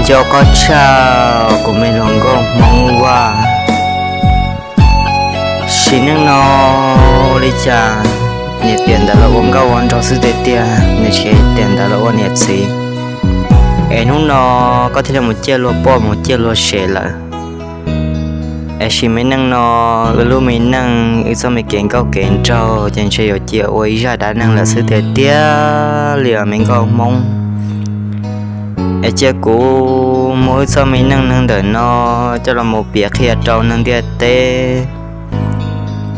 Cov qab tshaj kuv me hluas nkauj Hmoob Vaj, sim neej no ua li cas niam tiam ntawd los ua nkauj ua nraug xwb tiag tiag, niam tsis tiam ntawd los ua niam txiv, es hnub no koj thiaj li mus ciaj luag poj mus ciaj luag sev lawm. Es sim me neej no wb lub me neej wb txoj me kev nkauj kev nraug ces ntshe yuav cia ua ib zaj dab neeg lawm xwb tiag tiag li os me nkauj Hmoob. Es cia kuv muab wb txoj me neej neeg ntawm no coj los mus piav qhia rau neeg ntiaj teb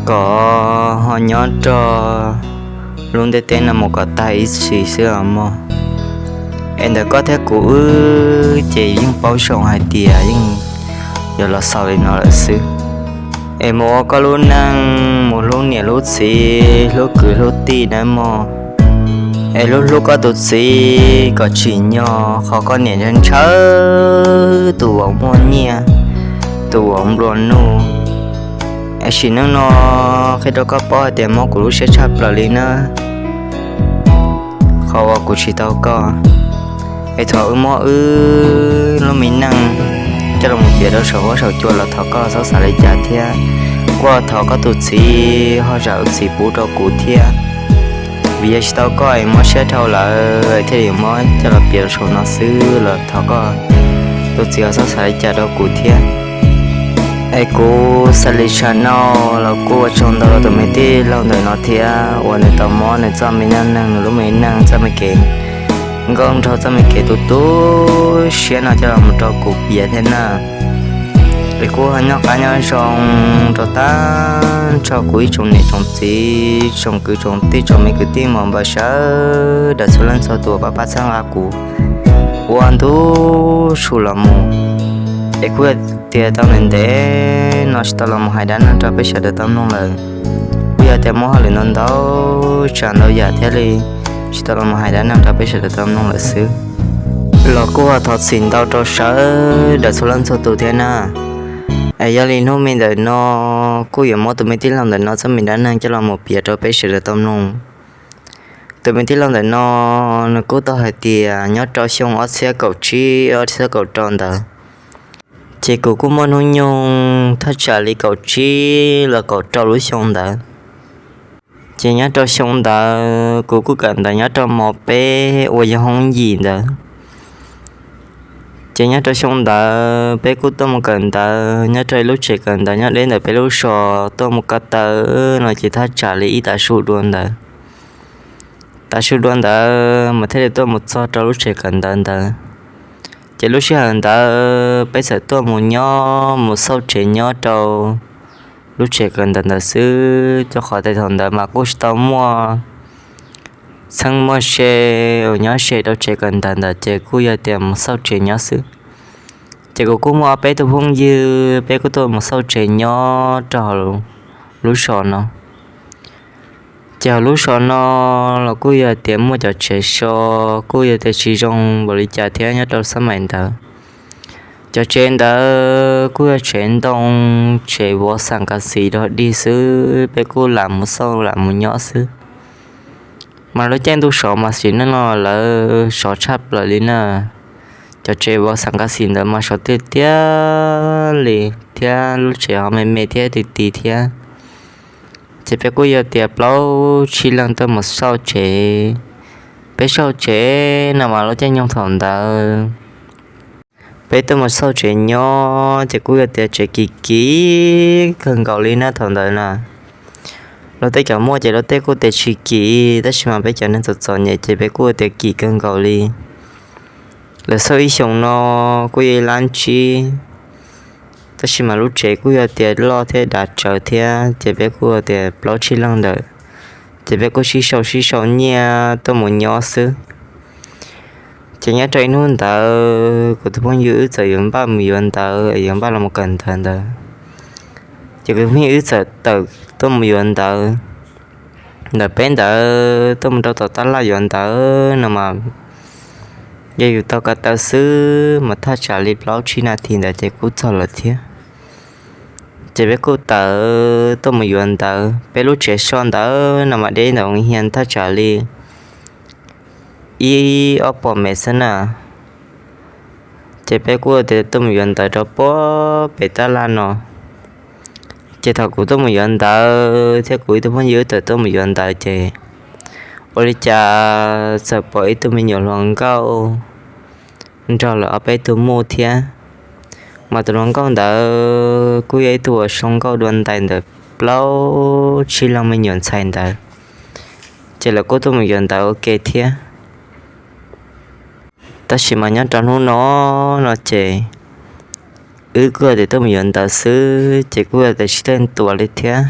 kom ho nyob rau lub ntiaj teb no mus kom tag ib txhis xwb os mog. Es ntawm koj thiab kuv wb ces yeej paub zoo hais tias yeej yuav los xaus li no lawm xwb. Es mus ua koj lub neej mus hlub niam hlub txiv hlub kwv hlub tij nawb mog. Es hlub hlub koj tus txiv kom tsim nyog qhov koj niam ntshaw tus uas muaj nyiaj, tus uas nplua nuj. Es sim neej no qhia rau koj paub hais tias mob kuv lub siab tshaj plaws li na, qhov uas kuv tsis tau koj. Es thaum wb muab wb lub me neej coj los piav rau saum huab saum cua los thov koj txhob xav li cas thiab, kuj thov koj tus txiv ho zam wb txiv pub rau kuv thiab. Vim yog tsis tau koj es mob siab dhau lawm thiaj li muab coj los piav rau saum no xwb los thov koj tus txiv ho txhob xav li cas rau kuv thiab. Es kuv Xas Lis Tsham Noj los kuj ua tsaug ntau rau tus me tij laug ntawm no thiab uas nws tau muab nws txoj me neej neeg, nws lub me neej, txoj me kev nkauj nraug, txoj me kev tu tu siab no coj los mus rau kuv piav thiab na. Es kuj ho nyob qab nyob zoo rau tag nrho kuv ib tsoom niam tsoom txiv, tsoom kwv tsoom tij, tsoom me kwv tij mos npawg sawv daws txhua leej txhua tus pab pab txhawb nqa kuv ua ntu zus los mus. Es kuj yog tias tau ntev ntev no tsis tau los mus hais dab neeg rau peb sawv daws tau mloog lawm, kuj yog tias muaj hauj lwm ntau ntau tsav ntau yam thiaj li tsis tau los mus hais dab neeg rau peb sawv daws tau mloog lawm xwb. Los kuj thov txim ntau rau sawv daws txhua leej txhua tus thiab na. Es yog li hnub me ntawm no kuj yuav muab tus me tij laug ntawm no txoj me dab neeg coj los mus piav rau peb sawv daws tau mloog. Tus me tij laug ntawm no nws kuj tau hais tias nyob rau xyoo ob txhiab kaum tsib ob txhiab kaum rau ntawd, ces kuv kuj muaj hnub nyoog thaj tsam li kaum tsib los kaum rau lub xyoo ntawd. Ces nyob rau xyoo ntawd kuv kuj kawm ntawv nyob rau mos peb uas yog hoob yim ntawd. Ces nyob rau xyoo ntawd peb kuj tuaj mus kawm ntawv nyob rau ib lub tsev kawm ntawv nyob deb ntawm peb lub zos, tuaj mus ko taw no ces thaj tsam li ib tav su dua ntawd. Tav su dua ntawd mas thiaj li tuaj mus txog rau lub tsev kawm ntawv ntawd. Ces lub sij hawm ntawd peb txawm tuaj mus nyob mus xauj tsev nyob rau lub tsev kawm ntawv ntawd xwb, rau qhov tias thaum ntawd mas kuj tsis tau muaj txheeb muaj ze uas nyob ze rau tsev kawm ntawv ntawd ces kuj yog tias mus xauj tsev nyob xwb. Ces kuv kuj muaj ob peb tug phooj ywg, peb kuj tuaj mus xauj tsev nyob rau hauv lub zos no. Ces hauv lub zos no los kuj yog tias muaj cov tsev so kuj yog tias tsis zoo npaum li cas thiab nyob rau xab maim ntawd. Cov tsev ntawd kuj yog tsev ntoo, tsev vov xam kas xis dog dig xwb, peb kuj lam mus xauj lam mus nyob xwb. Mas lub caij ntuj sov mas sim neej no lawv sov tshaj plaws li na. Cov tsev vov xam kas xis ntawd mas sov tiag tiag li thiab lub tsev ho me me thiab ti ti thiab. Ces peb kuj yog tias plaub tsib leeg tuaj mus xauj tsev. Peb xauj tsev no mas lub caij nyoog thaum ntawd peb tuaj mus xauj tsev nyob ces kuj yog tias tsev kim kim kawg nkaus li na thaum ntawd na. Luag tej cov muaj ces luag tej kuj tias tsis kim, tab sis mas peb cov neeg txom txom nyem ces peb kuj tias kim kawg nkaus li. Lawv xauj ib xyoos no kuj yog ib lab tsib, tab sis mas lub tsev kuj yog tias loj thiab dav tsawv thiab ces peb kuj tias plaub tsib leeg ntawd, ces peb kuj sib sau sib sau nyiaj tuaj mus nyob xwb. Ces nyob rau ib hnub ntawd kuv tus phooj ywg wb txawm yuav npaj mus yuav ntawv, yuav npaj los mus kawm ntawv ntawd. Ces kuv tus phooj ywg wb txawm tawm tuaj mus yuav ntawv ntawm peb ntawd tuaj mus rau tom tab laj yuav ntawv no mas yog yus taug ko taw xwb mas thaj tsam li plaub tsib nas this ntawd ces kuj txog lawm thiab. Ces peb kuj tawm tuaj mus yuav ntawv. Peb lub tsev so ntawd no mas deb ntawm hia thaj tsam li ib ob puas mev xwb na. Ces peb kuj tias tuaj mus yuav ntawv rau puag pem tab laj no. Ces thaum kuv tuaj mus yuav ntawv thiab kuv ib tug phooj ywg wb txawm tuaj mus yuav ntawv ces ua li cas txawm pom ib tug me nyuam hluas nkauj nrog lawv ob peb tug muj thiab. Mas tus hluas nkauj ntawd kuj yog ib tug uas sau nkauj dua ntais ntawm plaub tsib leeg me nyuam ntxhais ntawd, ces lawv kuj tuaj mus yuav ntawv ua ke thiab. Tab sis mas nyob rau hnub no no ces wb kuj yog tias tuaj mus yuav ntawv xwb ces kuj yog tias tsis tau tuaj li thiab.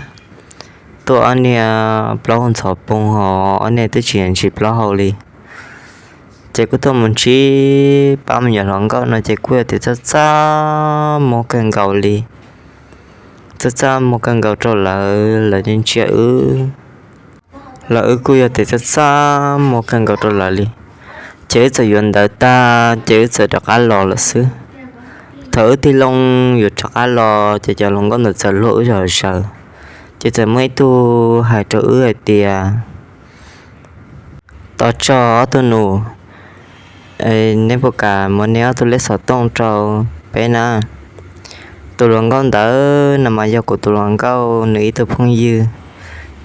Tuaj ob niag plaub hau ntxhov poog ho ob niag twb tsis ntsis plaub hau li. Ces kuj tuaj mus ntsib pab me nyuam hluas nkauj no ces kuj yog tias txaj txaj muag kawg nkaus li. Txaj txaj muag kawg nkaus rau lawv, lawv ntsia wb, los wb kuj yog tias txaj txaj muag kawg nkaus rau lawv li. Ces wb txawm yuav ntawv tag ces wb txawm rov qab los lawm xwb. Thaum wb tig loo yuav rov qab los ces cov hluas nkauj ntawd txawm luag wb zom zaws. Ces txawm muaj ib tug hais rau wb hais tias, Tos tso ob tug nus, neb puas kam muab neb ob tug lej xov tooj rau peb na? Tus hluas nkauj ntawd no mas yog kuv tus hluas nkauj nws ib tug phooj ywg,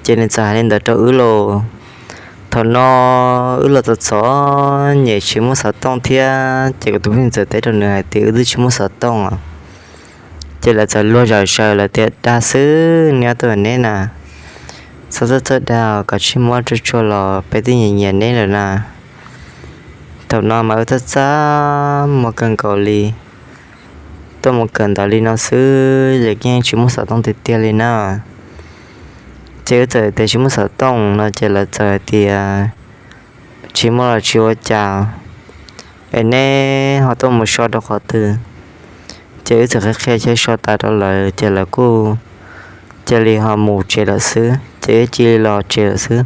ces nws txawm hais li ntawd rau wb lauj. Thaum no wb los txom txom nyem tsis muaj xov tooj thiab ces kuv tus phooj ywg txawm teb rau nws hais tias wb twb tsis muaj xov tooj os. Ces lawv txawm luag zom zaws lawv tias, Dag xwb, neb ob tug neb na, txhob txawj txawj dag kom tsij muab tsuag tsuag los peb twb nyiam nyiam neb lawm na. Thaum no mas wb txaj txaj muag kawg nkaus li. Tuaj mus kawm ntawv li no xwb ces yeej tsis muaj xov tooj tiag tiag li na. Ces wb txawm tias tsis muaj xov tooj no ces lawv txawm hais tias, Tsis muaj los tsis ua cas, es neb ho tuaj mus so rau qhov twg? Ces wb txawm qhia qhia chaw so tas rau lawv ces lawv kuj cia li ho mus tsev lawm xwb, ces wb cia li los tsev lawm xwb.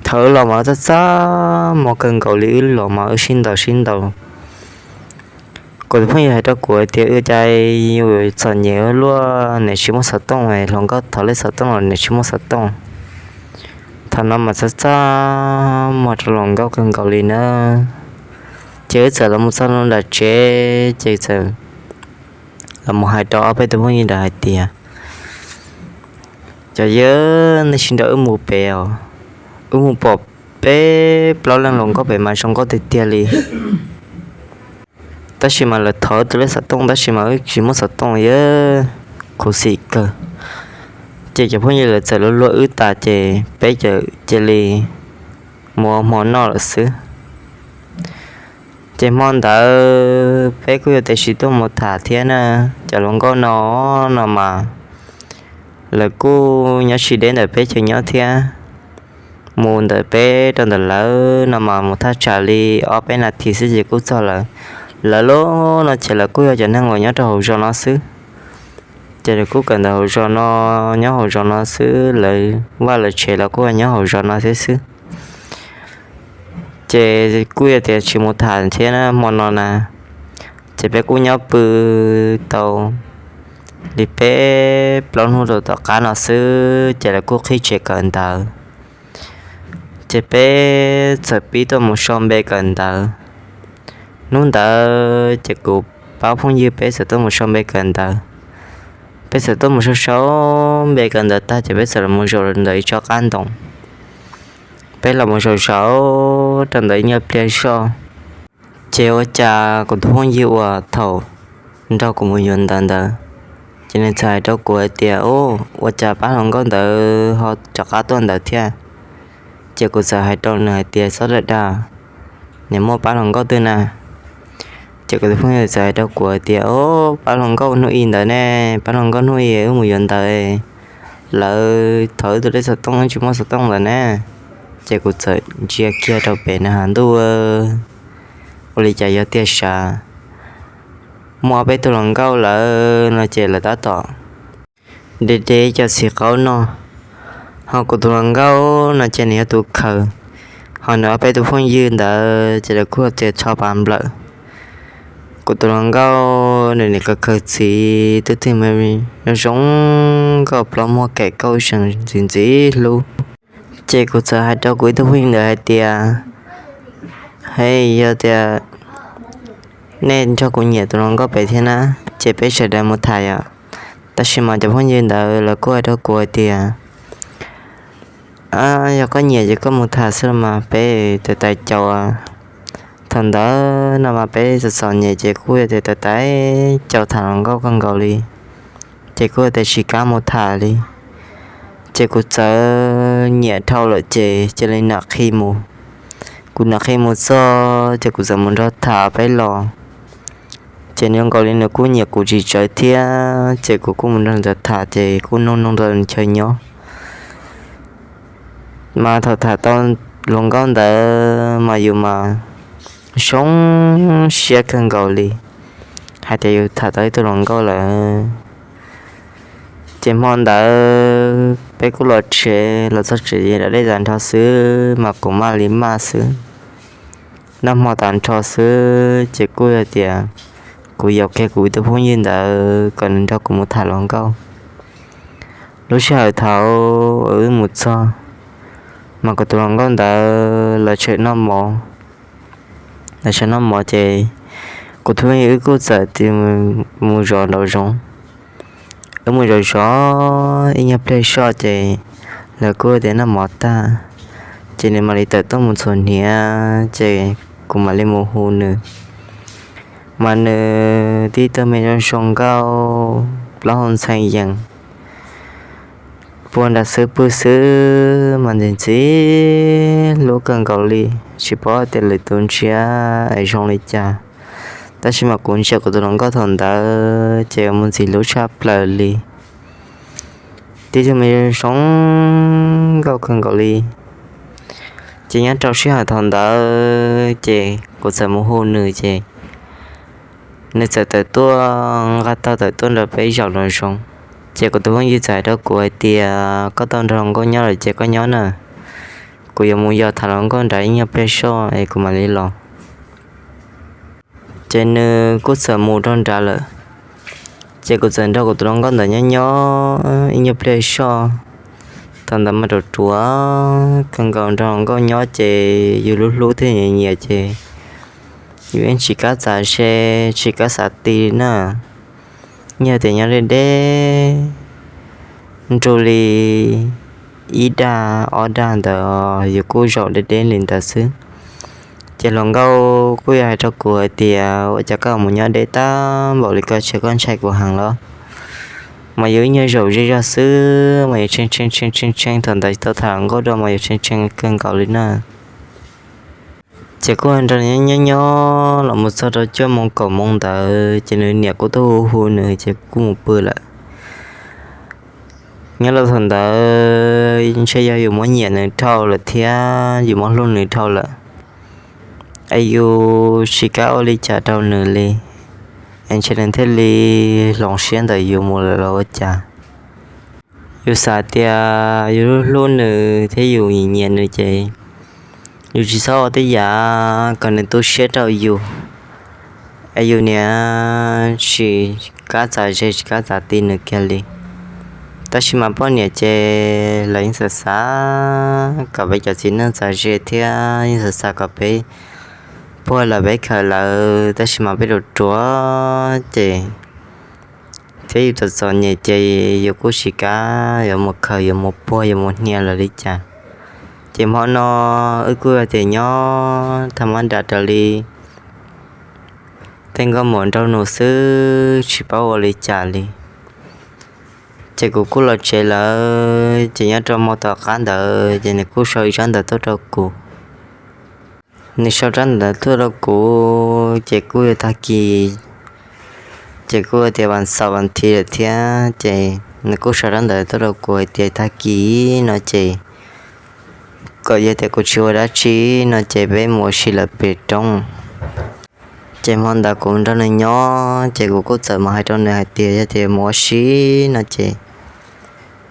Thaum wb los mas txaj txaj muag kawg nkaus li, wb los mas wb sib ntaus sib ntaus. Kuv tus phooj ywg hais rau kuv hais tias, Ua cas yuav txom nyem ua luaj, nws tsis muaj xov tooj, hluas nkauj thov lej xov tooj los nws tsis muaj xov tooj. Thaum no mas txaj txaj muag rau hluas nkauj kawg nkaus li na. Ces wb txawm los mus txog nram tsev ces txawm los mus hais rau ob peb tus phooj ywg ntawd hais tias, Cov yawg, nej tsis nrog wb mus pem os, wb mus pom peb plaub leeg hluas nkauj pem mas zoo nkauj tiag tiag li. Tab sis mas lawv thov tus lej xov tooj tab sis mas wb tsis muaj xov tooj, yog khuv xim kawg. Ces cov phooj ywg lawv txawm luag luag wb tas ces peb txawm cia li mus ua hmo noj lawm xwb. Ces hmo ntawd peb kuj yuav tau sib tuaj mus tham thiab na. Cov hluas nkauj no, no mas lawv kuj nyob tsis deb ntawm peb chaw nyob thiab. Mus ntawm peb rau ntawm lawv no mas mus thaj tsam li ob peb nas this xwb ces kuj txog lawv. Lawv lub no ces lawv kuj yog cov neeg uas nyob rau hauv zos no xwb. Ces lawv kuj kawm ntawv hauv zos no, nyob hauv zos no xwb, lawv vaj lawv tsev los kuj nyob hauv zos no thiab xwb. Ces kuj yog tias tsis mus tham thiab hmo no na, ces peb kuj nyob pw tau li peb plaub hnub rau tom qab no xwb ces lawv kuj qhib tsev kawm ntawv. Ces peb txawm pib tuaj mus sau npe kawm ntawv. Hnub ntawd ces kuv pab phooj ywg peb txawm tuaj mus sau npe kawm ntawv. Peb txawm tuaj mus sau sau npe kawm ntawv tag ces peb txawm los mus zaum ntawm ib tsob qab ntoo. Peb los mus zaum zaum rau ntawm ib nyuag pliag zoj, ces ua cas kuv tus phooj ywg uas thaum nrog kuv mus yuav ntawv ntawd, ces nws txawm hais rau kuv hais tias, Ua cas pab hluas nkauj ntawd ho rov qab tuaj ntawd thiab? Ces kuv txawm hais rau nws hais tias, Txhob dag dag, nws muaj pab hluas nkauj twg na? Ces kuv tus phooj ywg txawm hais rau kuv hais tias, Pab hluas nkauj hnub i ntawd ne, pab hluas nkauj hnub i wb mus yuav ntawd, lawv thov wb tus lej xov tooj, wb tsis muaj xov tooj ntawd ne. Ces kuv txawm ntsia kiag rau pem na has ntuj, ua li cas yog tiag sav, muaj ob peb tug hluas nkauj lawm no ces lawv tab tom de de cov txiv qaub no, ho kuv tus hluas nkauj no ces nws yog tus khaws, ho nws ob peb tus phooj ywg ntawd ces lawv kuj tias tsho pas nplawm. Kuv tus hluas nkauj nws nim khaws khaws txiv twb twg zoo zoo nkauj plaub muag kaim kauj seem ntxim ntxim hlub. Ces kuv txawm hais rau kuv ib tug phooj ywg ntawd hais tias, Hej, yog tias nej nrog kuv nyiam tus hluas nkauj pem thiab na, ces peb sawv daws mus tham yom. Tab sis mas cov phooj ywg ntawd lawv kuj hais rau kuv hais tias, yog koj nyiam ces koj mus tham xwb los mas peb tais tais caus. Thaum ntawd no mas peb txom txom nyem ces kuj yog tias tais tais caus tham hluas nkauj kawg nkaus li, ces kuj yog tias tsis kam mus tham li. Ces kuv txawm nyiam dhau lawm ces cia li nam qhi mus. Kuv nam qhi mus txog ces kuv txawm mus nrog tham peb los. Ces zoo nkaus li nws kuj nyiam kuv tsis tsawg thiab, ces kuv kuj mus nrog nws tham ces kuj noog noog tau chaw nyob. Mas thaum tham tau hluas nkauj ntawd mas yus mas zoo siab kawg nkaus li, hais tias yus tham tau ib tug hluas nkauj lawm. Ces hmo ntawd peb kuj los tsev, los txog tsev dam dej tag nrho xwb mas kuv maj li maj xwb. Noj hmo tag nrho xwb ces kuj yog tias kuv yaum kiag kuv ib tug phooj ywg ntawd kom nws nrog kuv mus tham hluas nkauj. Lub sij hawm thaum wb mus txog, mas kuv tus hluas nkauj ntawd lawv tseem noj mov, lawv tseem noj mov ces kuv tus phooj ywg wb kuj txawm mus zov nraum zoov. Wb mus zov zov ib nyuag pliag soj ces lawv kuj tias noj mov tag, ces nws mam li tawm tuaj mus txhuam hniav ces kuv mam li mus hu nws. Mas nws tib tug me zoo zoo nkauj, plaub hau ntxhee yees, puag nram xwb pwg xwb mas ntxim ntxim hlub kawg nkaus li, tsis paub tias lwm tus ntsia es zoo li cas. Tab sis mas kuv ntsia kuv tus hluas nkauj thaum ntawd ces mus ntxim hlub tshaj plaws li. Tib tug me zoo zoo nkauj kawg nkaus li. Ces nyob rau sij hawm thaum ntawd ces kuv txawm mus hu nws ces nws txawm tawm tuaj, nqa taug tawm tuaj nrog peb zaum nraum zoov. Ces kuv tus phooj ywg txawm hais rau kuv hais tias, koj tau nrog hluas nkauj nyob lawm ces koj nyob na, kuv yuav mus yos tham hluas nkauj nrad ib nyuag pliag soj es kuv mam li los. Ces nws kuj txawm mus rau nrad lawm. Ces kuv txawm nrog kuv tus hluas nkauj ntawd nyob nyob ib nyuag pliag soj. Thaum ntawd mas ruam ruam kawg nkaus, nrog hluas nkauj nyob ces yus hlub hlub thiab nyiam nyiam ces yus yeej tsis kam txav ze, tsis kam xav ti li na. Yog tias nyob deb deb nrug li ib dag ob dag ntawd yus kuj zaum deb deb li ntawd xwb. Ces hluas nkauj kuj yog hais rau kuv hais tias, ua cas koj mus nyob deb tag npaum li ko, ces koj ntshai kuv heev los? Mas yus ib nyuag zaum ze zog xwb mas yus tshee tshee tshee tshee tshee, thaum ntawd tau tham hluas nkauj dua mas yus tshee tshee kawg nkaus li na. Ces kuj nrog nws nyob nyob los mus txog rau cuaj moo kaum moo ntawd ces nws niam kuj tuaj hu hu nws ces kuj mus pw lawm. Nyob rau thaum ntawd ntshe yog yus muab nyiam nws dhau lawm thiab yus muab hlub nws dhau lawm, es yus tsis kam ua li cas rau nws li, es ntshe nws thiaj li hloov siab ntawm yus mus lawm los ua cas. Yus xav tias yus hlub hlub nws thiab yus nyiam nyiam nws ces yus tsis txhob ua tej yam kom nws tu siab rau yus, es yus niam tsis kam txav ze tsis kam txav ti nws kiag li. Tab sis mas poj niam ces lawv yeej xav xav kom peb cov txiv neej txav ze thiab yeej xav xav kom peb puag lawm peb khaws lawv, tab sis mas peb ruam ruam ces thiab yus txom txom nyem ces yus kuj tsis kam yuav mus khaws yuav mus puag yuav mus hnia lawv li cas. Ces hmo no wb kuj tias nyob thaj mab nram raws li tej nkauj muam nraug nus xwb tsis paub ua li cas li. Ces kuv kuj los tsev lawm ces nyob rau hmo tom qab ntawd ces nws kuj sau ib tsab ntawv tuaj rau kuv. Nws sau tsab ntawv tuaj rau kuv ces kuj yog tag kis, ces kuj tias vas xaum vas thiv lawm thiab ces nws kuj sau tsab ntawv tuaj rau kuv hais tias tag kis no ces kom yog tias kuv tsis ua dab tsi no ces peb mus ua si lawm pem roob. Ces hmo ntawd kuv nrog nws nyob ces kuv kuj txawm mus hais rau nws hais tias yog tias mus ua si no ces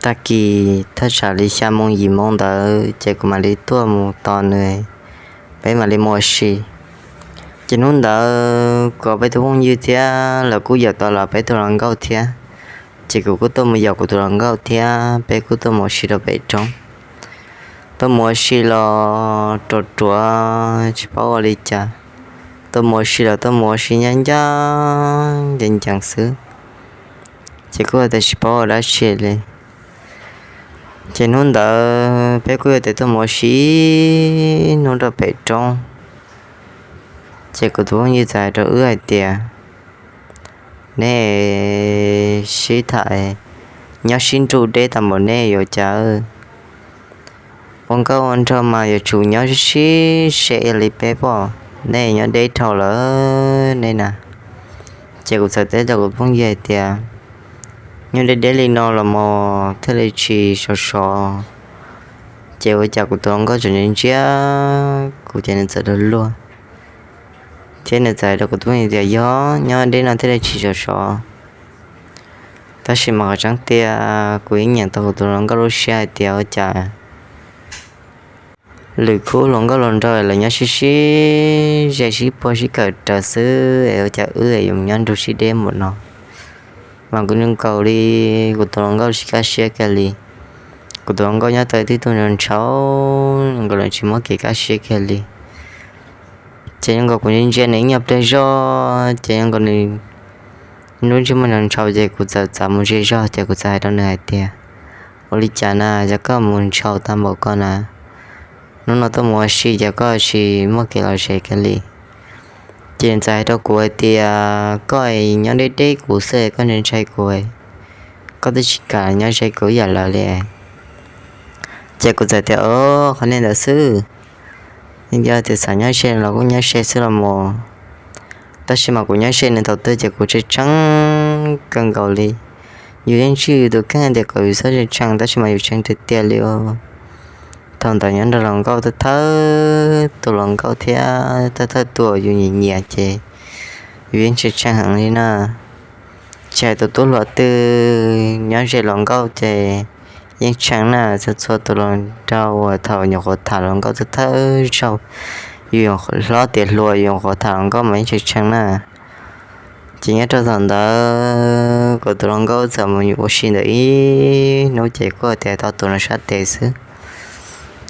tag kis thaj tsam li xya moo yim moo ntawd ces kuv mam li tuaj mus tos nws, peb mam li mus ua si. Ces hnub ntawd kuv peb tus phooj ywg thiab lawv kuj yaum tau los peb tus hluas nkauj thiab, ces kuv kuj tuaj mus yaum kuv tus hluas nkauj thiab peb kuj tuaj mus ua si rau pem roob. Tuaj mus ua si los ruam ruam tsis paub ua li cas, Tuaj mus ua si los tuaj mus ua si ncaj ncaj ncees ncees xwb, ces kuj tias tsis paub ua dab tsi li. Ces hnub ntawd peb kuj yog tias tuaj mus ua si ib hnub rau pem roob, ces kuv tus phooj ywg txawm hais rau wb hais tias, neb sib tham nyob sib nrug deb tag npaum neb yuav cas, ua nkauj ua nraug mas yuav tsum nyob sib sib se li peb pom, neb nyob deb dhau lawm neb na. Ces kuv txawm teb rau kuv phooj ywg hais tias, nyob deb deb li no los mas thiaj li tsis sov sov. Ces ua cas kuv tus hluas nkauj tseem ntsia ntsia kuv ces nws txawm luag luag, thiab nws txawm hais rau kuv tus phooj ywg tias, yog nyob deb no thiaj li tsis sov sov. Tab sis mas qhov tseeb tiag kuv yeej nyeem tau kuv tus hluas nkauj lub siab hais tias ua cas lwm khub hluas nkauj hluas nraug lawv nyob sib sib ze sib puag sib kawm raws xwb es ua cas wb yuav nyob nrug sib deb npaum no. Mas kuv zoo nkaus li kuv tus hluas nkauj tsis kaj siab kiag li. Kuv tus hluas nkauj nyob tau tib tug ntshaus ntshaus, zoo nkaus li tsis muaj kev kaj siab kiag li. Ces zoo nkaus kuv ntsia ntsia nws ib nyuag pliag zog ces zoo nkaus nws lub ntsej muag ntshaus ntshaus ces kuv txawm txav mus ze zog ces kuv txawm hais rau nws hais tias, ua li cas na, yog koj mus ntshaus tag npaum ko na, hnub no tuaj mus ua si ces koj tsis muaj kev lom zem kiag li. Ces nws txawm hais rau kuv hais tias, koj nyob deb deb kuv xwb koj ntshai ntshai kuv, koj twb tsis kam nyob ze kuv ib yam lawm li. Ces kuv txawm tias, o, qhov niag ntawd xwb, yog tias xav nyob ze los kuj nyob ze xwb los mus. Tab sis mas kuv nyob ze nws thaum twg ces kuv tshee tshee kawg nkaus li. Yus yeej tsis yus tus kheej tias kom yus txhob tshee tshee, tab sis mas yus tshee tiag tiag li. Thaum ntawd nyob nrog hluas nkauj thawj thawj tus hluas nkauj thiab thawj thawj tus yus nyiam nyiam ces yus yeej tshee tshee heev li na. Tsis hais tus tub hluas twg nyob ze hluas nkauj ces yeej tshee na, txhua txhua tus hluas nraug uas thaum nyuam qhuav tham hluas nkauj thawj thawj zaug, yus hlob tiav hluas yus nyuam qhuav tham hluas nkauj mas yeej tshee tshee na. Ces nyob rau thaum ntawd kuv tus hluas nkauj txawm mus ua si ntawm ib hnub ces kuj tias tau tus no sab tes xwb.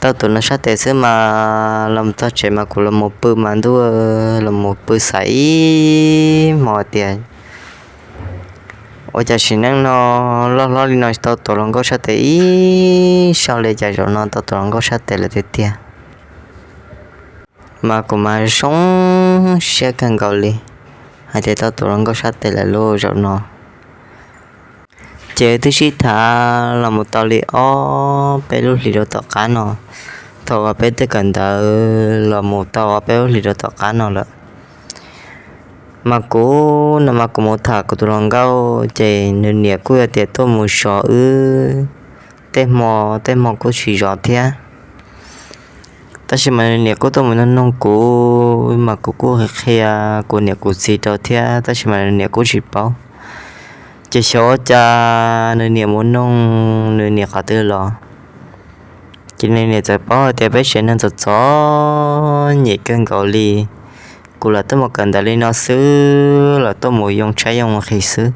Tau tus no sab tes xwb mas los txog tsev mas kuv los mus pw mas ntuj, los mus pw xav ib hmo tias ua cas sim neej no loj hlob li no tau tus hluas nkauj sab tes ib zaug li, cas zaum no tau tus hluas nkauj sab tes lawm tiag tiag. Mas kuv mas zoo siab kawg nkaus li hais tias tau tus hluas nkauj sab tes lawm lauj zaum no. Ces twb sib tham los mus tau li ob peb lub hlis rau tom qab no, thaum uas peb twb kawm ntawv los mus tau ob peb lub hlis rau tom qab no lawm. Mas kuv no mas kuv mus tham kuv tus hluas nkauj ces nws niam kuj yog tias tuaj mus zov wb tej hmo, tej hmo kuj tsis zov thiab. Tab sis mas nws niam kuj tuaj mus nug nug kuv mas kuv kuj qhia kuv niam kuv txiv rau thiab, tab sis mas nws niam kuj tsis paub. Ces xyov ua cas nws niam mus nug nws niam qhov twg los, ces nws niam txawm paub hais tias peb tsev neeg txom txom nyem kawg nkaus li. Kuv lam tuaj mus kawm ntawv li no xwb los tuaj mus yoo tshaib yoo nqhis xwb.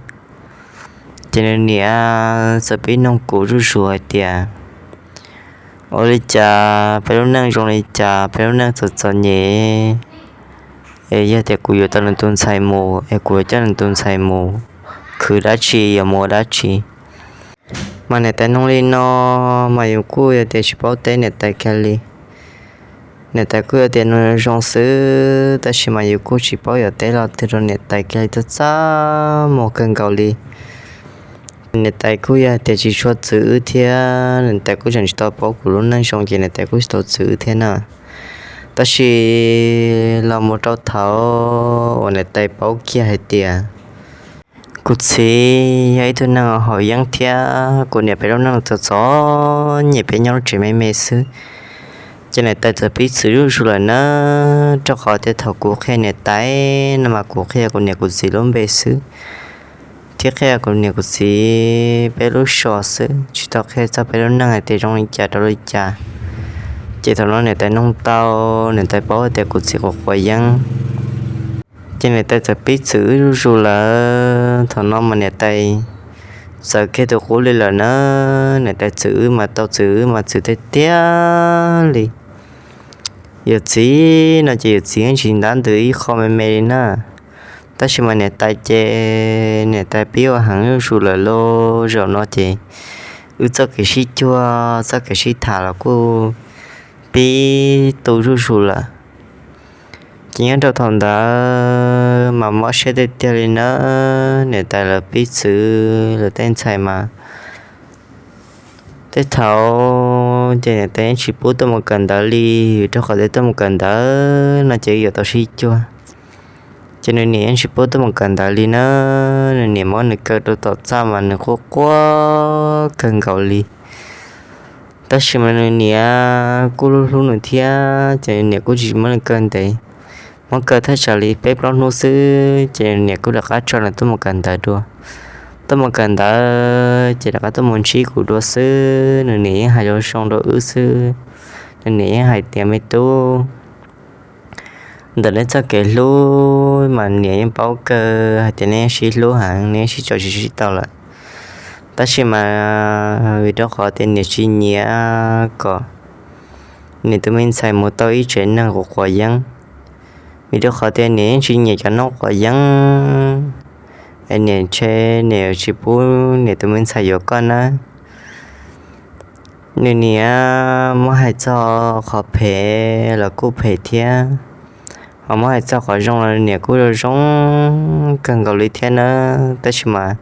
Ces nws niam txawm pib nug kuv zuj zus hais tias, ua li cas peb lub neej zoo li cas, peb lub neej txom txom nyem, es yog tias kuv yuav tau nws tus ntxhais mus es kuv yuav coj nws tus ntxhais mus khwv dab tsi, yuav mus ua dab tsi? Mas niam tais nug li no mas yus kuj yog tias tsis paub teb niam tais kiag li. Niam tais kuj yog tias nws zoo xwb, tab sis mas yus kuj tsis paub yuav teb lo twg rau niam tais kiag li, txaj muag kawg nkaus li. Niam tais kuj yog tias tsis tshua txwv wb thiab, niam tais kuj tseem tsis tau paub kuv lub neej zoo ces niam tais kuj tsis tau txwv wb thiab na. Tab sis los mus rau thaum uas niam tais paub kiag hais tias kuv txiv yog ib tug neeg haus yeeb thiab kuv niam peb lub neej txom txom nyem, peb nyob lub tsev me me xwb, ces niam tais txawm pib txwv zuj zus lawm na. Rau qhov tias thaum kuv qhia niam tais no mas kuv qhia kuv niam kuv txiv lub npe xwb, thiab qhia kuv niam kuv txiv peb lub zos xwb, tsis tau qhia txog peb lub neej hais tias zoo li cas rau li cas. Ces thaum no niam tais nug tau, niam tais paub tias kuv txiv quav quav yeeb, ces niam tais txawm pib txwv wb zuj zus lawm. Thaum no mas niam tais txawv kiag tus qub li lawm na. Niam tais txwv wb mas tau txwv wb mas txwv tiag tiag li. Yawm txiv no ces yawm txiv yeej tsis ntab ntws ib qho me me li na. Tab sis mas niam tais ces niam tais pib ua heev zuj zus lawm lauj. Zaum no ces wb txoj kev sib cuag txoj kev sib tham los kuj pib tu zuj zus lawm. Ces nyob rau thaum ntawd mas mob siab tiag tiag li na. Niam tais lawv pib txwv lawv tej ntxhais mas tej thaum ces niam tais yeej tsis pub tuaj mus kawm ntawv li, rau qhov tias tuaj mus kawm ntawv no ces yuav tau sib cuag. Ces nws niam yeej tsis pub tuaj mus kawm ntawv li na. Nws niam muab nws kaw rau tom txaj mas nws quaj quaj kawg nkaus li. Tab sis mas nws niam kuj hlub hlub nws thiab ces nws niam kuj tsis muab nws kaw ntev, muab kaw thaj tsam li peb plaub hnub xwb ces nws niam kuj rov qab tso nws tuaj mus kawm ntawv dua. Tuaj mus kawm ntawv ces rov qab tuaj mus ntsib kuv dua xwb. Nws niam yeej hais zoo zoo rau wb xwb. Nws niam yeej hais tias, Me tub, ntawm nej txoj kev hlub mas niam yeej paub kawg hais tias nej yeej sib hlub heev, nej yeej sib tso tseg sib tau lawm. Tab sis mas vim rau qhov tias niam tsis nyiam kom niam tus me ntxhais mus tau ib tsev neeg quav quav yeeb, vim rau qhov tias niam yeej tsis nyiam cov neeg quav yeeb, es niam ntshe niam tsis pub niam tus me ntxhais yuav koj nawb. Nws niam muab hais txog qhov phem los kuj phem thiab, ho muab hais txog qhov zoo los nws niam kuj zoo zoo kawg nkaus li thiab na. Tab sis mas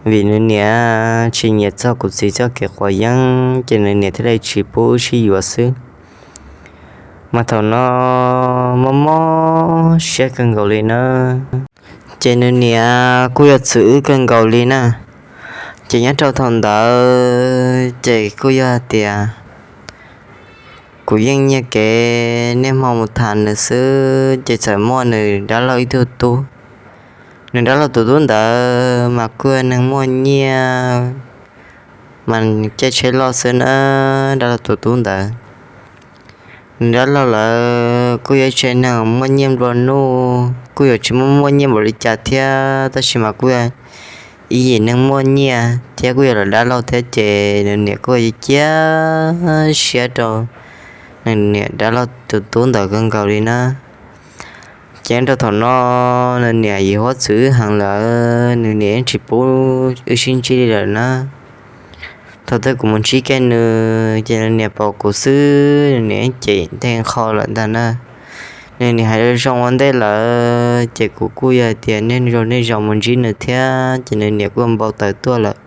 vim nws niam tsis nyiam txog kuv txiv txoj kev quav yeeb ces nws niam thiaj li tsis pub wb sib yuav xwb. Mas thaum no mob mob siab kawg nkaus li na. Ces nws niam kuj yog txwv wb kawg nkaus li na. Ces nyob rau thaum ntawd ces kuj yog hais tias kuv yeej nyiag kev niaj hmo mus tham nws xwb, ces txawm muaj nws dab laug ib tug tub. Nws dab laug tus tub ntawd mas kuj yog neeg muaj nyiaj, mas caij tsheb loj xwb na. Dab laug tus tub ntawd, nws dab laug lawv kuj yog ib tsev neeg muaj nyiaj nplua nuj, kuj yuav tsis muaj muaj nyiaj npaum li cas thiab, tab sis mas kuj yog ib yim neeg muaj nyiaj thiab kuj yog lawv dab laug thiab, ces nws niam kuj cia siab rau nws niam dab laug tus tub ntawd kawg nkaus li na. Ces rau thaum no nws niam yim huab txwv wb heev lawm, nws niam yeej tsis pub wb sib ntsib li lawm na. Thaum twg kuv mus ntsib kiag nws ces nws niam pom kuv xwb nws niam yeej cem nteg qho lawm ntag na. Nws niam hais zoo ua ntej lawm ces kuv kuj yog tias niaj zaus niaj zaus mus ntsib nws thiab ces nws niam kuj npau taws tuaj lawm.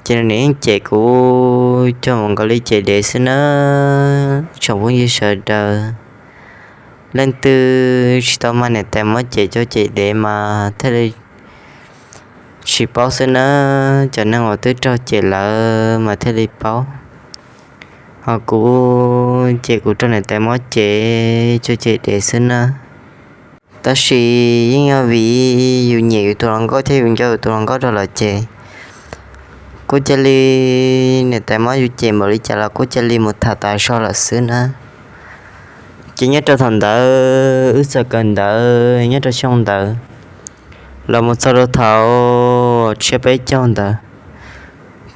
Ces nws niam yeej cem kuv cog mus nkaus li cem dev xwb na. Tsoom phooj ywg sawv daws, leej twg tsis tau mag niam tais muab cem cog cem dev mas thiaj li tsis paub xwb na. Cov neeg uas twb raug cem lawm mas thiaj li paub. Ho kuv ces kuv raug niam tais muab cem cog cem dev xwb na. Tab sis yeej yog vim yus nyiam yus tus hluas nkauj thiab yus nco yus tus hluas nkauj rau lawm ces kuj cia li, niam tais muab yus cem npaum li cas los kuj cia li mus tham tas zog lawm xwb na. Ces nyob rau thaum ntawd wb txawm kawm ntawv nyob rau xyoo ntawd los mus txog rau thaum tsiab peb caug ntawd,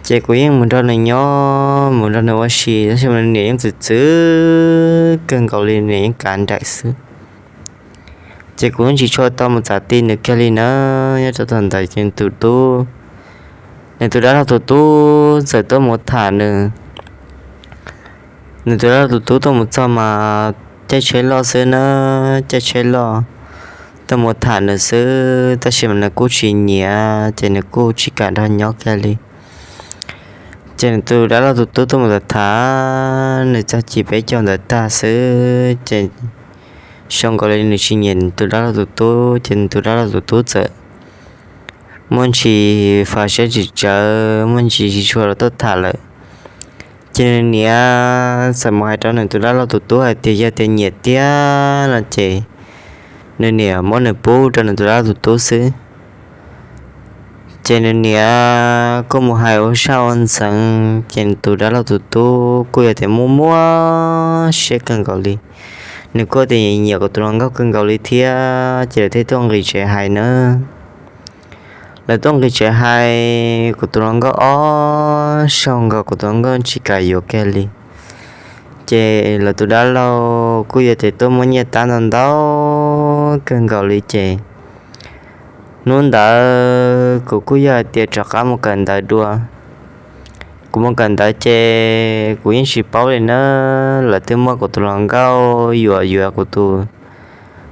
ces kuv yeej mus nrog nws nyob mus nrog nws ua si, tab sis mas nws niam yeej txwv txwv kawg nkaus li, nws niam yeej kav nraim xwb. Ces kuv yeej tsis tshua tau mus txav ti nws kiag li na. Nyob rau thaum ntawd ces tus tub, nws tus dab laug tus tub txawm tuaj mus tham nws. Nws tus dab laug tus tub tuaj mus txog mas caij tsheb loj xwb na, caij tsheb loj tuaj mus tham nws xwb, tab sis mas nws kuj tsis nyiam ces nws kuj tsis kam nrog nyob kiag li. Ces nws tus dab laug tus tub tuaj mus tham tham nws txog chiv peb caug ntawd tag xwb ces xyov nkaus li nws tsis nyiam nws tus dab laug tus tub, ces nws tus dab laug tus tub txawm muaj ntsis fas siab tsis tsawv, muaj ntsis tsis tshua los tuaj tham lawm. Ces nws niam txawm mus hais rau nws tus dab laug tus tub hais tias yog tias nyiam tiag no ces nws niam muab nws pub rau nws tus dab laug tus tub xwb. Ces nws niam kuj mus hais ua saj ua ntxeev, ces nws tus dab laug tus tub kuj yog tias muaj muaj siab kawg nkaus li. Nws kuj tias nyiam kuv tus hluas nkauj kawg nkaus li thiab, ces lawv thiaj tuaj nqis tsev hais na. Lawv tuaj nqis tsev hais, kuv tus hluas nkauj ob zaug nkaus kuv tus hluas nkauj tsis kam yuav kiag li. Ces lawv tus dab laug kuj yuav tes tuaj muab nyiaj tab ntau ntau kawg nkaus li ces hnub ntawd kuv kuj yog hais tias rov qab mus kawm ntawv dua. Kuv mus kawm ntawv ces kuv yeej tsis paub li na, lawv twb muab kuv tus hluas nkauj yuam yuav kuv tus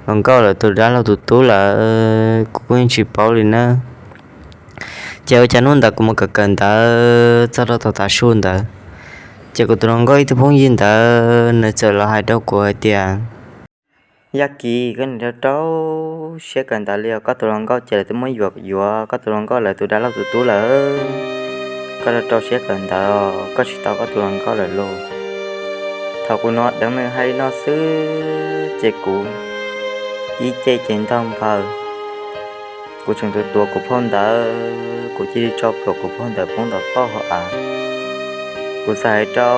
hluas nkauj lawv tus dab laug tus tub lawm, kuv kuj yeej tsis paub li na. Ces ua cas hnub ntawd kuv mus kawm kawm ntawv txog rau thaum tav su ntawd, ces kuv tus hluas nkauj ib tug phooj ywg ntawd nws txawm los hais rau kuv hais tias, Yaj Kis, koj nim rau rau siab kawm ntawv li os, koj tus hluas nkauj ces lawv twb muab yuam yuav koj tus hluas nkauj lawv tus dab laug tus tub lawm. Koj rau rau siab kawm ntawv os, koj tsis tau koj tus hluas nkauj lawm lauj. Thaum kuv hnov deev nws hais li no xwb ces kuv ib ce ces ntaug nphaws. Kuv tseem tuav tuav kuv phau ntawv, kuv cia li tso plhuav kuv phau ntawv poob tom poj hauv av. Kuv txawm hais rau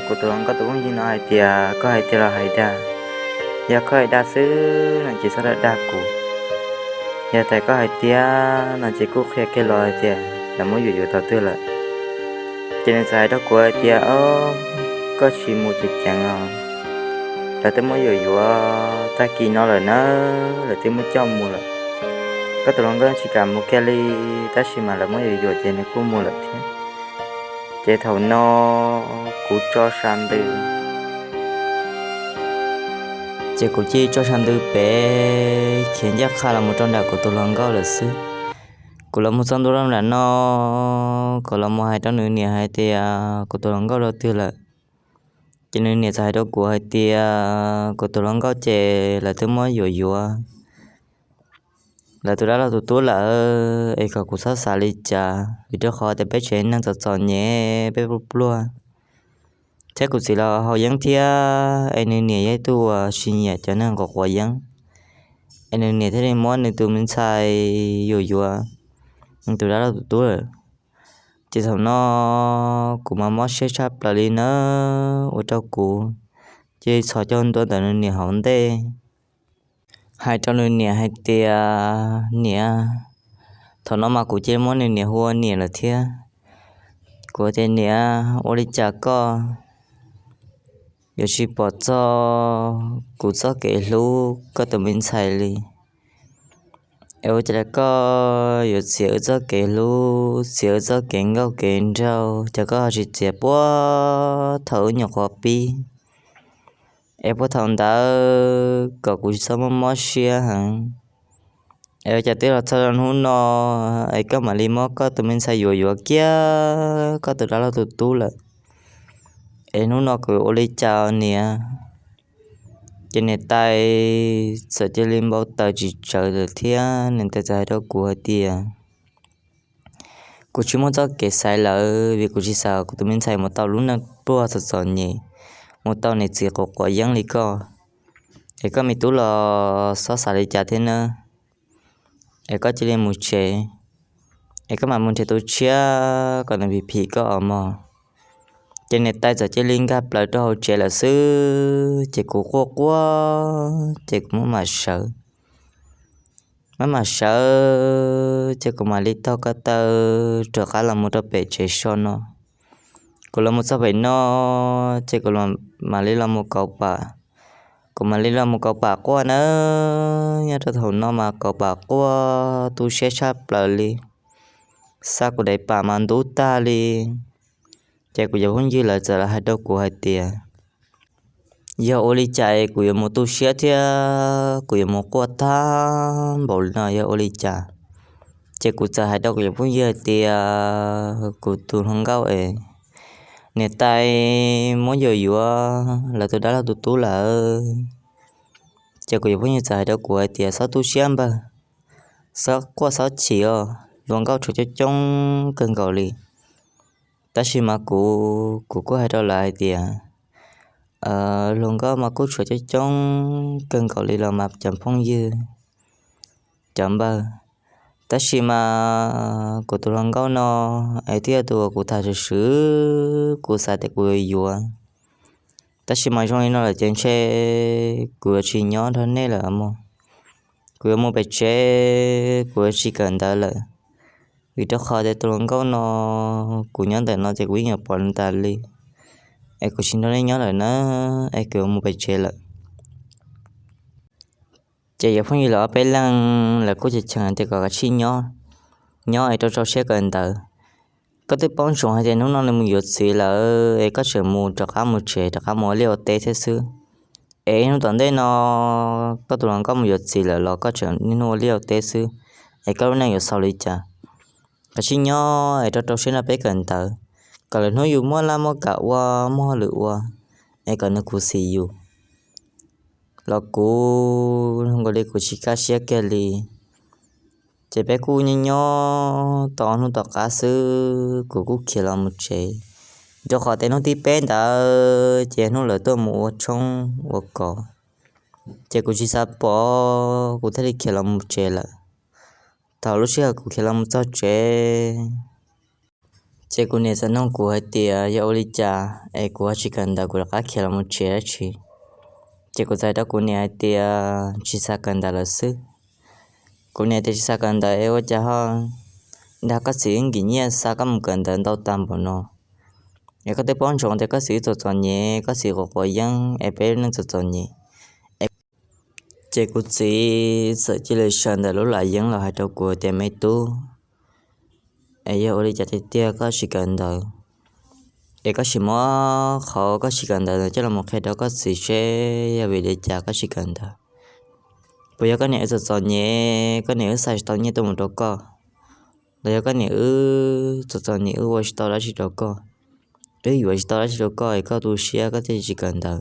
kuv tus hluas nkauj tus phooj ywg no hais tias, Koj hais tiag los hais dag? Yog koj hais dag xwb no ces txhob dag dag kuv. Yog tias koj hais tiag no ces kuj qhia kiag los hais tias lawv muab yuam yuav thaum twg lawm. Ces nws txawm hais rau kuv hais tias, Koj tsis mus ceev ceev os, lawv twb muab yuam yuav tag kis no lawm na, lawv twb muab coj mus lawm. Koj tus hluas nkauj tsis kam mus kiag li, tab sis mas lawv muab yuam yuav ces nws kuj mus lawm thiab. Ces thaum no kuv tso sa ntws, ces kuv cia li tso sa ntws pem khiav ncaj qha los mus rau nram kuv tus hluas nkauj lawm xwb. Kuv los mus txog ntua rau nram no, kuv los mus hais rau nws niam hais tias kuv tus hluas nkauj rau twg lawm. Ces nws niam txawm hais rau kuv hais tias kuv tus hluas nkauj ces lawv twb muab yuam yuav lawv tus dab laug tus tub lawm, es kom kuv txhob xav li cas, vim rau qhov tias peb tsev neeg txom txom nyem, peb pluag pluag, thiab kuv txiv los haus yeeb thiab, es nws niam yog ib tug uas tsis nyiam cov neeg quav quav yeeb, es nws niam thiaj li muab nws tus me ntxhais yuam yuav nws tus dab laug tus tub lawm. Ces thaum no kuv mas mob siab tshaj plaws li nawb, ua rau kuv cia li txhos caug ntua ntawm nws niam hauv ntej, hais rau nws niam hais tias, Niam, thaum no mas kuv cia li muab nws niam hu ua niam lawm thiab. Kuv tias, Niam, ua li cas koj yuav tsis pom txog kuv txoj kev hlub koj tus me ntxhais li? Es ua cas koj yuav txiav wb txoj kev hlub, txiav wb txoj kev nkauj kev nraug, cas koj ho tsis txiav puag thaum wb nyuam qhuav pib? Es puag thaum ntawd kom kuv tsis txhob mob mob siab heev. Es ua cas twb los txog hnub no, es koj mam li muab koj tus me ntxhais yuam yuav kiag koj tus dab laug tus tub lawm? Es hnub no kuv yuav ua li cas niam? Ces niam tais txawm cia li npau taws tsis tsawv lawm thiab, niam tais txawm hais rau kuv hais tias, Kuv tsis muaj txoj kev xaiv lawm, vim kuv tsis xav kuv tus me ntxhais mus tau lub neej pluag txom txom nyem, mus tau niam txiv quav quav yeeb li koj. Es koj me tub los txhob xav li cas thiab nawb. Es koj cia li mus tsev, es koj mam mus nrhiav tus tshiab kom nws phim phim koj os mog. Ces niam tais txawm cia li nkag plaws rau hauv tsev lawm xwb, ces kuv quaj quaj ces kuv maj mam sawv. Maj mam sawv ces kuv mam li taug ko taw rov qab los mus rau pem tsev so no. Kuv los mus txog pem no, ces kuv mam li los mus kauv pam. Kuv mam li los mus kauv pam quaj nawb, nyob rau thaum no mas kauv pam quaj tu siab tshaj plaws li, xa kuv daim pam mas ntub tag li. Ces kuv cov phooj ywg lawv txawm los hais rau kuv hais tias, yog ua li cas es kuv yuav mus tu siab thiab kuv yuav mus quaj tag npaum li no yog ua li cas? Ces kuv txawm hais rau kuv cov phooj ywg hais tias, kuv tus hluas nkauj es niam tais muab yuam yuav lawv tus dab laug tus tub lawm. Ces kuv cov phooj ywg txawm hais rau kuv hais tias, txhob tu siab npawg, txhob quaj txhob chim os, hluas nkauj tshuav coob coob kawg nkaus li. Tab sis mas kuv, kuv kuj hais rau lawv hais tias, hluas nkauj mas kuj tshuav coob coob kawg nkaus li los mas cov phooj ywg, cov npawg. Tab sis mas kuv tus hluas nkauj no es twb yog tus uas kuv tham swm swm, kuv xav tias kuv yuav yuav. Tab sis mas zoo li no lawm ces ntshe kuv yuav tsis nyob nrog nej lawm mog. Kuv yuav mus pem tsev, kuv yuav tsis kawm ntawv lawm. Vim rau qhov tias tus hluas nkauj no, kuv nyob ntawm no ces kuv yeej yuav pom tas li. es kuv tsis nrog nej nyob lawm na, es kuv mus pem tsev lawm. Ces yog phooj ywg lawv ob peb leeg lawv kuj cheem cheem tias kom kav tsij nyob, nyob es rau rau siab kawm ntawv. Koj twb paub ntsoov hais tias hnub no nws mus yuav txiv lawm es koj tseem mus rov qab mus tsev rov qab mus ua liaj ua teb thiab xwb. Es hnub tom ntej no koj tus hluas nkauj mus yuav txiv lawm los koj tseem niaj hnub ua liaj ua teb xwb, es koj lub neej yuav xaus li cas? Kav tsij nyob es rau rau siab nrog peb kawm ntawv, kom lwm hnub yus muaj laj muaj kam ua, muaj hauj lwm ua, es kom nws khuv xim yus. Los kuv nkaus li kuv tsis kaj siab kiag li. Ces peb kuj nyob nyob tau hnub tom qab xwb kuv kuj khiav los mus tsev, rau qhov tias hnub thib peb ntawd ces hnub lawv tuaj mus ua tshoob ua kos, ces kuv tsis xav pom, kuv thiaj li khiav los mus tsev lawm. Thaum lub sij hawm kuv khiav los mus txog tsev, ces kuv niam txawm nug kuv hais tias yog ua li cas es kuv ho tsis kawm ntawv kuv rov qab khiav los mus tsev dab tsi. Ces kuv txawm hais rau kuv niam hais tias tsis xav kawm ntawv lawm xwb. Kuv niam tias tsis xav kawm ntawv es ua cas ho dag koj txiv wb nkim nyiaj xa koj mus kawm ntawv ntau tag npaum no, es koj twb paub ntsoov tias koj txiv wb txom txom nyem, koj txiv quav quav yeeb es peb lub neej txom txom nyem. Ces kuv txiv txawm cia li sawv ntawm lub lam yeeb los hais rau kuv tias me tub, es yog ua li cas tiag tiag koj tsis kawm ntawv, es koj tsis muab qhov koj tsis kawm ntawv ntawd coj los qhia rau koj txiv seb yog vim li cas koj tsis kawm ntawv. Puas yog koj niam wb txom txom nyem, koj niam wb xa tsis tau nyiaj tuaj mus rau koj, los yog koj niam wb txom txom nyem wb ua tsis tau dab tsi rau koj, wb yuav tsis tau dab tsi rau koj es koj tu siab koj thiaj tsis kawm ntawv?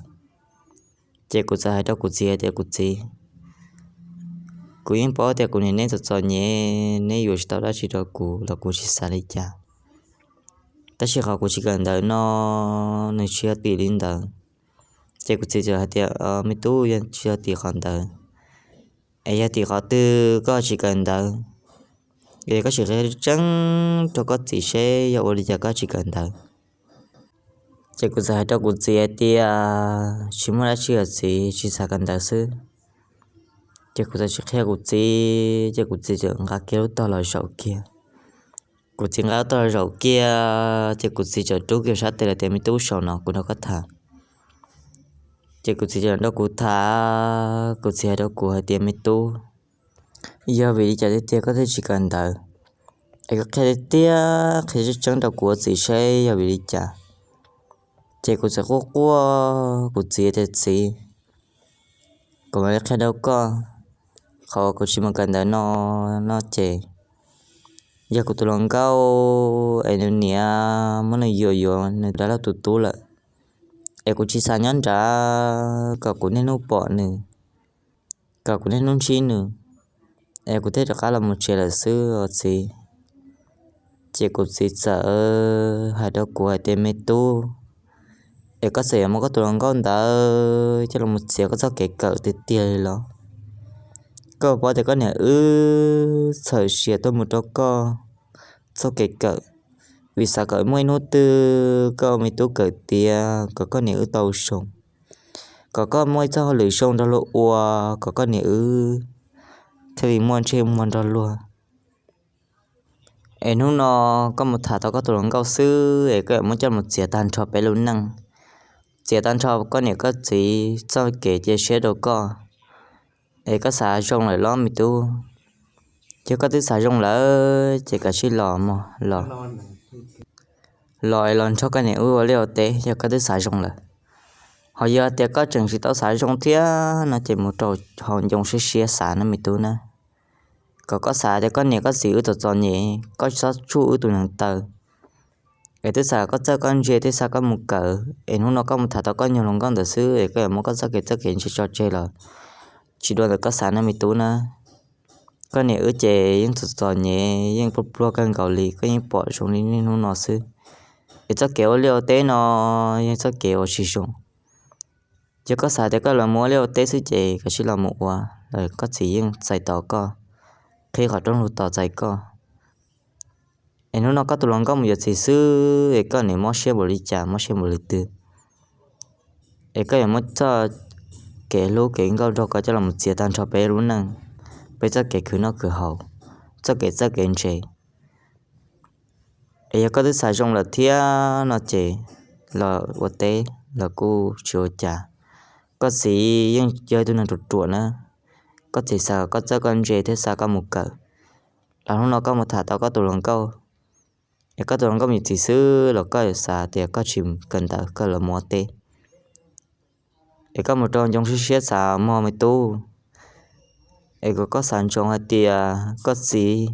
Ces kuv txawm hais rau kuv txiv hais tias kuv txiv, kuv yeej paub tias kuv niam neb txom txom nyem, neb yuav tsis tau dab tsi rau kuv los kuv tsis xav li cas. Tab sis qhov kuv tsis kawm ntawv no nws tsis yog tim li ntawd. Ces kuv txiv txawm hais tias me tub, yog tsis yog tim qhov ntawd, es yog tim qhov twg koj tsis kawm ntawv? Es koj sim qhia tseeb rau koj txiv seb yog ua li cas koj tsis kawm ntawv. Ces kuv txawm hais rau kuv txiv hais tias tsis muaj dab tsi os txiv, tsis xav kawm ntawv xwb. Ces kuv txawm sim qhia kuv txiv, ces kuv txiv txawm nqa kiag lub tog los zaum kiag. Kuv txiv nqa lub tog los zaum kiag ces kuv txiv txawm rub kiag sab tes lawm tias me tub, saum no kuv nrog koj tham. Ces kuv txiv txawm nrog kuv tham, kuv txiv hais rau kuv hais tias me tub, yog vim li cas tiag tiag koj thiaj tsis kawm ntawv? Es koj qhia tiag tiag, qhia tseeb tseeb rau kuv ua txiv seb yog vim li cas. Ces kuv txawm quaj quaj, kuv txiv tias txiv, kuv mam li qhia rau koj, qhov kuv tsis mus kawm ntawv no, no ces yog kuv tus hluas nkauj es nws niam muab nws yuam yuav nws dab laug tus tub lawm, es kuv tsis xav nyob nrad kom kuv niaj hnub pom nws, kom kuv niaj hnub ntsib nws, es kuv thiaj rov qab los mus tsev lawm xwb os txiv. Ces kuv txiv txawm hais rau kuv hais tias me tub, es koj txawm yuav muab koj tus hluas nkauj ntawd coj los mus txiav koj txoj kev kawm tiag tiag li los? Koj paub tias koj niam wb txhawm siav tuaj mus rau koj txoj kev kawm, vim xav kom muaj ib hnub twg koj ua me tub kawm tiav kom koj niam wb tau zoo, kom koj muaj ib txoj hauj lwm zoo nrog luag ua, kom koj niam wb thiaj li muaj ntsej muag nrog luag. Es hnub no koj mus tham tau koj tus hluas nkauj xwb es koj yuav muab coj mus txiav tag nrho peb lub neej, txiav tag nrho koj niam koj txiv txoj kev cia siab rau koj, es koj xav zoo lawm los me tub? Yog koj twb xav zoo lawm ces kav tsij los mog, los, los es los nrog koj niam wb ua liaj ua teb yog koj twb xav zoo lawm. Ho yog tias koj tseem tsis tau xav zoo thiab no ces mus rau hauv ncoo siab siab xav na me tub na. Kom koj xav tias koj niam koj txiv wb txom txom nyem, koj tsis txhob tsuj wb tus neev taw. Es twb xav koj txawj koj ntse, twb xav koj mus kawm, es hnub no koj mus tham tau koj nyuag hluas nkauj ntawd xwb es koj yuav muab koj txoj kev txawj kev ntse tso tseg los tsis dua ntawm koj xav na me tub na. Koj niam wb ces yeej txom txom nyem, yeej pluag pluag kawg nkaus li, koj yeej pom zoo li niaj hnub no xwb. Es txoj kev ua liaj ua teb no yog txoj kev uas tsis zoo. Yog koj xav tias koj los mus ua liaj ua teb xwb ces kav tsij los mus ua, los koj txiv yeej txais tos koj, qhib qhov rooj lug tos txais koj. Es hnub no koj tus hluas nkauj mus yuav txiv xwb es koj niam mob siab npaum li cas, mob siab npaum li twg, es koj yuav muab txoj kev hlub kev nkauj nrog koj coj los mus txiav tag nrho peb lub neej, peb txoj kev khwv noj khwv haus, txoj kev txawj kev ntse. Es yog koj twb xav zoo lawm thiab no ces los ua teb los kuj tsis ua cas. Koj txiv yeej yog ib tug neeg ruam ruam na, koj txiv xav kom koj txawj koj ntse thiab xa koj mus kawm, los hnub no koj mus tham tau koj tus hluas nkauj, es koj tus hluas nkauj me txiv xwb los koj yuav xav tias koj tsis kawm ntawv koj los mus ua teb. Es koj mus rau ncoo siab siab xav mog me tub, es kom koj xav ntsoov hais tias koj txiv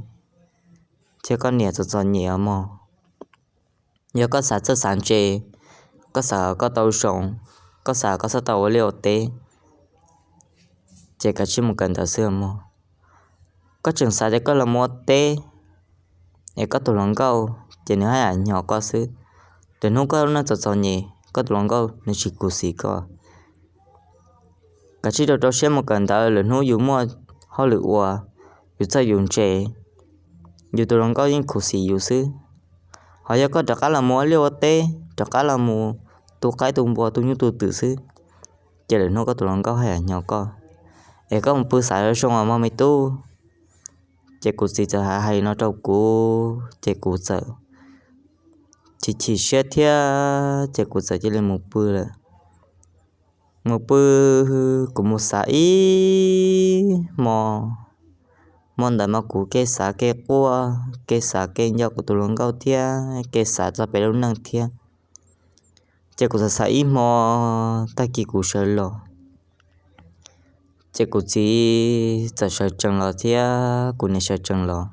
thiab koj niam txom txom nyem mog. Yog koj xav txawj xav ntse, koj xav koj tau zoo, koj xav koj txhob tau ua liaj ua teb, ces kav tsij mus kawm ntawv xwb mog. Koj tseem xav tias koj los mus ua teb, es koj tus hluas nkauj ces nws haj yam hnyo koj xwb. Lwm hnub koj lub neej txom txom nyem koj tus hluas nkauj nws tsis khuv xim koj. Kav tsij rau rau siab mus kawm ntawv, lwm hnub yus muaj hauj lwm ua, yus txawj yus ntse, yus tus hluas nkauj yeej khuv xim yus xwb. Ho yog koj rov qab los mus ua liaj ua teb, rov qab los mus tu qaib tu npua tu nyuj tu twm xwb, ces lwm hnub koj tus hluas nkauj haj yam hnyo koj. Es koj mus pw xav zoo zoo os mog me tub. Ces kuv txiv txawm hais hais li no rau kuv ces kuv txawm chim chim siab thiab ces kuv txawm cia li mus pw lawm. Mus pw, kuv mus xav ib hmo, hmo ntawd mas kuv kev xav kev quaj, kev xav kev nco kuv tus hluas nkauj thiab kev xav txog peb lub neej thiab. Ces kuv txawm xav ib hmo, tag kis kuv sawv los, ces kuv txiv txawm sawv tsees los thiab kuv niam sawv tsees los.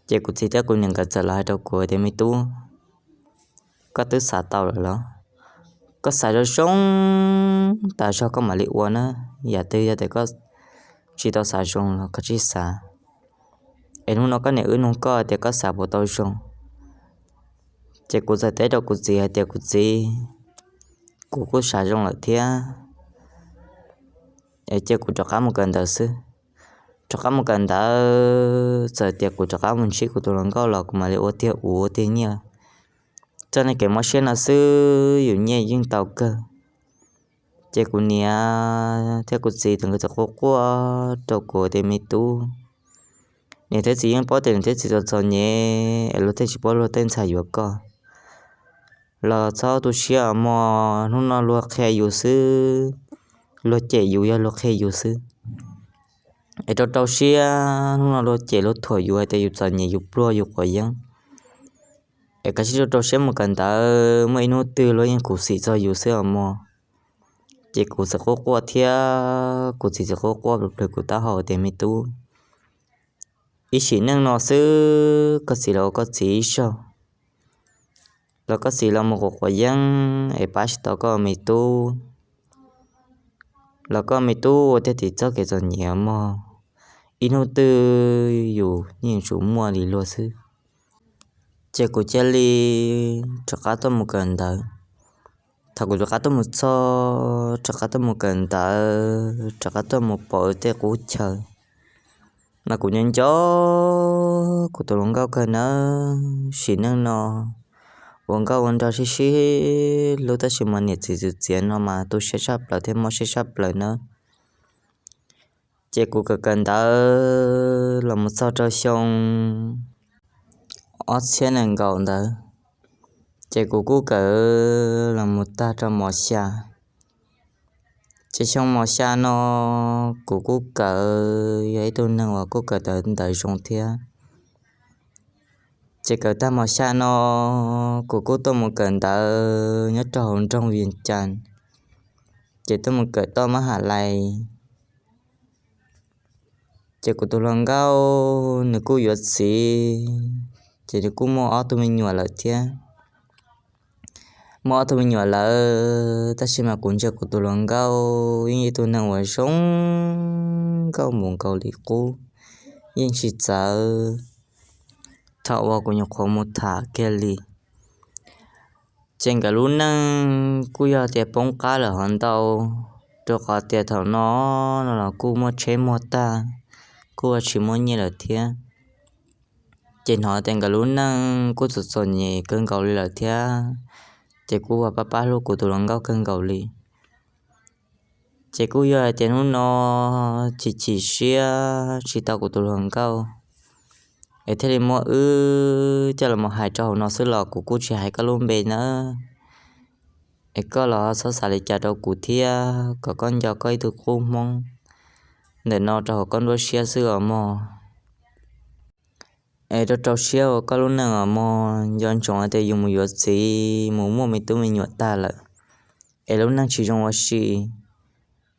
Ces kuv txiv thiab kuv niam nkawd txawm los hais rau kuv tias, me tub, koj twb xav tau lawm los? Koj xav zoo zoo tas zog koj mam li ua na. Yam twg yog tias koj tsis tau xav zoo los koj tsis xav, es hnub no koj niam wb nug koj tias koj xav puas tau zoo. Ces kuv txawm teb rau kuv txiv hais tias, kuv txiv, kuv kuj xav zoo lawm thiab, es cia kuv rov qab mus kawm ntawv xwb. Rov qab mus kawm ntawv, txawm tias kuv rov qab mus ntsib kuv tus hluas nkauj los kuv mam li ua tiag ua tiag nyiaj. Txoj niag kev mob siab no xwb yus nyiaj yeej tau kawg. Ces kuv niam thiab kuv txiv nkawd txawm quaj quaj rau kuv tias, me tub, niam thiab txiv yeej paub tias niam thiab txiv txom txom nyem es luag thiaj tsis pub luag tej ntxhais yuav koj. Los txhob tu siab os mog, hnub no luag qhia yus xwb, luag cem yus yog luag qhia yus xwb. Es rau rau siab, hnub no luag cem luag thuam yus hais tias yus txom nyem yus pluag yus quav yeeb. Es kav tsij rau rau siab mus kawm ntawv, muaj ib hnub twg luag yeej khuv xim txog yus xwb os mog. Ces kuv txawm quaj quaj thiab kuv txiv txawm quaj quaj plhws plhws kuv taub hau tias, me tub, ib sim neej no xwb koj txiv los ua koj txiv ib zaug, los koj txiv los mus quav quav yeeb es pab tsis tau koj me tub, los koj me tub ua tiag tim txoj kev txom nyem mog, ib hnub twg yus yeej yuav tsum muaj li luag xwb. Ces kuv cia li rov qab tuaj mus kawm ntawv. Thaum kuv rov qab tuaj mus txog, rov qab tuaj mus kawm ntawv, rov qab tuaj mus pom tej qub chaw, mas kuv nco nco kuv tus hluas nkauj kawg nawb. Sim neej no ua nkauj ua nraug sib sib hlub tab sis mas niam txiv txwv txiav no mas tu siab tshaj plaws thiab mob siab tshaj plaws nawb. Ces kuv kawm kawm ntawv los mus txog rau xyoo ob txhiab nees nkaum ntawd, ces kuv kuj kawm los mus tag rau mos xya. Ces xyoo mos xya no kuv kuj kawm, yog ib tug neeg uas kuj kawm ntawv zoo thiab. Ces kawm tag mos xya no kuv kuj tuaj mus kawm ntawv nyob rau hauv nroog Vias Cas, ces tuaj mus kawm toj mab ham lais. Ces kuv tus hluas nkauj nws kuj yuav txiv, ces nws kuj muaj ob tug me nyuam lawm thiab. Muaj ob tug me nyuam lawm tab sis mas kuv ntsia kuv tus hluas nkauj yeej ib tug neeg uas zoo nkauj mus nkaus li qub, yeej tsis txawv. Thaum uas kuv nyuam qhuav mus tham kiag li, ces nkawd lub neej kuj yog tias poob qab lawm hov ntau, rau qhov tias thaum no no los kuj muaj tsheb muag tag, kuj ua tsis muaj nyiaj lawm thiab. Ces hnov tias nkawd lub neej kuj txom txom nyem kawg nkaus li lawm thiab, ces kuj ua pab pab hlub kuv tus hluas nkauj kawg nkaus li. Ces kuj yog hais tias hnub no chim chim siab tsis tau kuv tus hluas nkauj, es thiaj li muab wb coj los hais rau hauv no xwb los kuv kuj tsis hais koj lub npe nawb. Es koj los txhob xav li cas rau kuv thiab, kom koj nco koj ib tug qub hmoob ntawm no rau hauv koj nruab siab xwb os mog. Es rau rau siab ua koj lub neej os mog, nco ntsoov hais tias yus mus yuav txiv mus muaj me tub me nyuam tag lawm, es lub neej tsis zoo ua si.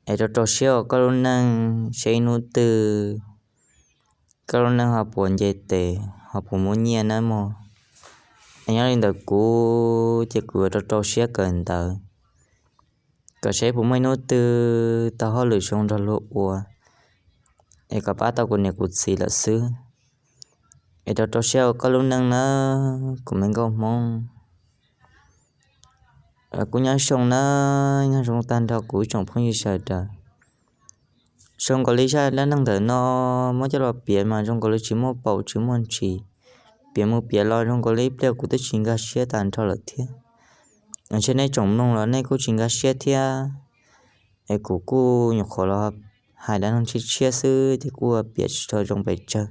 Es rau rau siab ua koj lub neej, seb ib hnub twg koj lub neej ho puas nce tes ho puas muaj nyiaj nawb mog. Es nyob li ntawm kuv ces kuv yuav rau rau siab kawm ntawv, kom seb puas muaj ib hnub twg tau hauj lwm zoo nrog luag ua, es kom pab tau kuv niam kuv txiv lawm xwb. Es rau rau siab ua koj lub neej nawb kuv me nkauj hmoob. Kuv nyob zoo nawb, nyob zoo tag nrho kuv ib tsoom phooj ywg sawv daws. Zoo nkaus li zaj dab neeg ntawm no muab coj los piav mas zoo nkaus li tsis muaj paus tsis muaj ntsis, piav mus piav los zoo nkaus li ib pliag kuv twb tsis nkag siab tag nrho lawm thiab. Ntshe nej tsoom mloog los nej kuj tsis nkag siab thiab, es kuv kuj nyuam qhuav los hais dab neeg tshiab tshiab xwb ces kuj piav tsis tau zoo pes tsawg.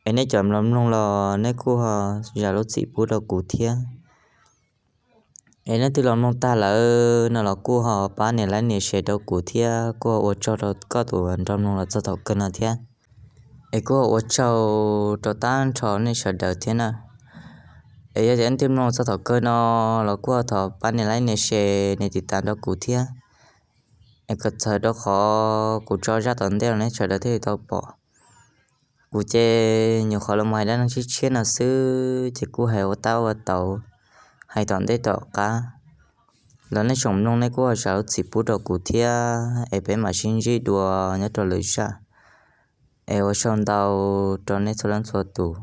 Es nej cov mloog mloog los nej kuj ho zam lub txim pub rau kuv thiab. Es nej twb los mloog tag lawm no los kuj ho pab nias like nias share rau kuv thiab, kuj ho ua tsaug rau koj tus nrog mloog los txog thaum kawg no thiab. Es kuj ho ua tsaug rau tag nrho nej sawv daws thiab na. Es yog tias nej twb mloog txog thaum kawg no los kuj ho thov pab nias like nias share nias tiv tas rau kuv thiab, es kom txhawm rau qhov kuv tso zaj tom ntej los nej sawv daws thiaj li tau pom. Kuv ces nyuam qhuav los hais dab neeg tshiab tshiab no xwb ces kuj hais ua tab ua tau, hais tom ntej tom qab los nej tsoom mloog nej kuj ho zam lub txim pub rau kuv thiab, es peb mam sib ntsib dua nyob rau lwm zaj. Es ua tsaug ntau rau nej txhua leej txhua tus.